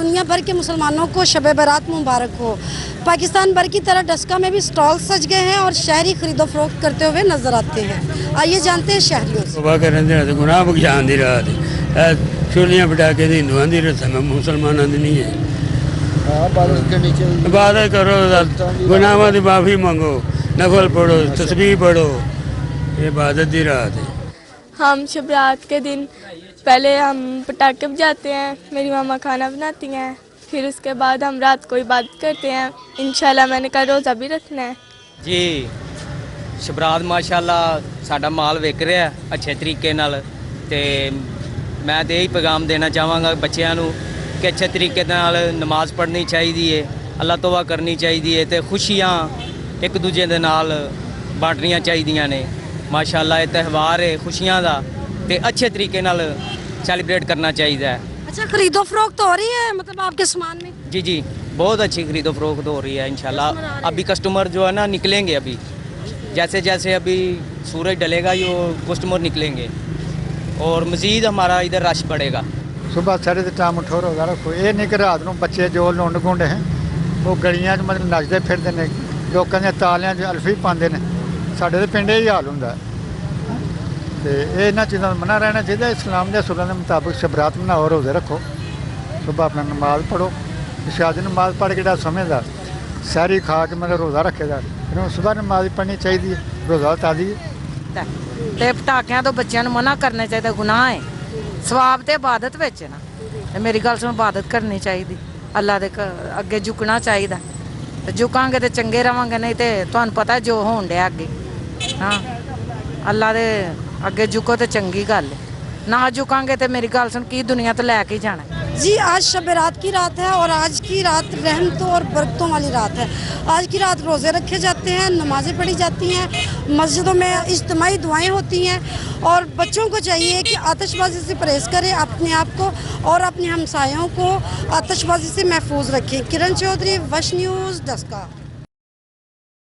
دنیا بھر کے مسلمانوں کو شب برات مبارک ہو۔ پاکستان بھر کی طرح ڈسکا میں بھی سٹال سج گئے ہیں اور شہری خرید و فروخت کرتے ہوئے نظر آتے ہیں۔ آئیے جانتے ہیں شہریوں سے۔ توبہ کرن دے، گناہ بخشان دی رات ہے۔ اے چھولیاں پٹاکے دی ہندوؤں دی رسم ہے، مسلمانوں دی نہیں ہے۔ ہاں، عبادت کرنی چاہیے۔ عبادت کرو، گناہوں دی معافی مانگو، نفل پڑھو، تسبیح پڑھو، یہ عبادت دی رات ہے۔ ہم شب رات کے دن پہلے ہم پٹاخے بجاتے ہیں، میری ماما کھانا بناتی ہیں، پھر اس کے بعد ہم رات کو عبادت کرتے ہیں۔ انشاءاللہ میں نے کل روزہ بھی رکھنا ہے۔ جی، شبرات ماشاءاللہ ساڈا مال وک رہیا ہے اچھے طریقے نال، تے میں تے یہی پیغام دینا چاہواں گا بچیاں نوں کہ اچھے طریقے نال نماز پڑھنی چاہیدی ہے، اللہ توبہ کرنی چاہیدی ہے، تے خوشیاں ایک دوجے دے نال بانٹنیاں چاہیدیاں نے۔ ماشاءاللہ یہ تہوار ہے خوشیاں دا، تے اچھے طریقے نال سیلیبریٹ کرنا چاہیدا ہے۔ اچھا، خرید و فروخت ہو رہی ہے، مطلب، آپ کے سامان میں؟ جی جی، بہت اچھی خرید و فروخت ہو رہی ہے انشاءاللہ۔ کسٹمر آ رہے ہیں؟ ابھی کسٹمر جو ہے نا نکلیں گے ابھی، جیسے جیسے ابھی سورج ڈلے گا یہ کسٹمر نکلیں گے اور مزید ہمارا ادھر رش بڑھے گا۔ صبح ساڑھے تے ٹام اٹھو، روزہ رکھو۔ یہ نہیں کہ رات نوں بچے جو لنڈ گنڈ ہیں وہ گلیاں چ مطلب نچدے پھردے نے، لوکاں دے تالیاں چ الفی پاندے نے۔ ساڈے تے پنڈے ہی حال ہوندا ہے۔ تے اے انہاں چیزاں توں منع رہنا چاہیدا۔ اسلام دے اصولاں دے مطابق شب رات مناؤ، روزے رکھو، صبح اپنا نماز پڑھو، عشاء دی نماز پڑھ کے جیڑھا سمجھدا، سحری کھا کے مطلب روزہ رکھے دا، پھر انہوں صبح نماز پڑھنی چاہیدی ہے، روزہ تازی ہے۔ تے پٹاخیاں توں بچیاں نوں منع کرنا چاہیدا، گناہ ہے۔ ثواب تے عبادت وچ ہے نا۔ تے میری گل سنو، عبادت کرنی چاہیدی، اللہ دے ک-، اگے جھکنا چاہیدا۔ تے جھکاں گے تے چنگے رہواں گے، نہیں تے تہانوں پتہ ہے جو ہون ڈیا اگے۔ ہاں، اللہ دے اگے جھکو تے چنگی گل ہے، نہ جھکاں گے تے میری گل سن، کی دنیا تے لے کے جانا ہے؟ جی، آج شب برات کی رات ہے اور آج کی رات رحمتوں اور برکتوں والی رات ہے۔ آج کی رات روزے رکھے جاتے ہیں، نمازیں پڑھی جاتی ہیں، مسجدوں میں اجتماعی دعائیں ہوتی ہیں اور بچوں کو چاہیے کہ آتش بازی سے پرہیز کریں، اپنے آپ کو اور اپنے ہمسایوں کو آتش بازی سے محفوظ رکھیں۔ کرن چوہدری، وش نیوز، ڈسکا۔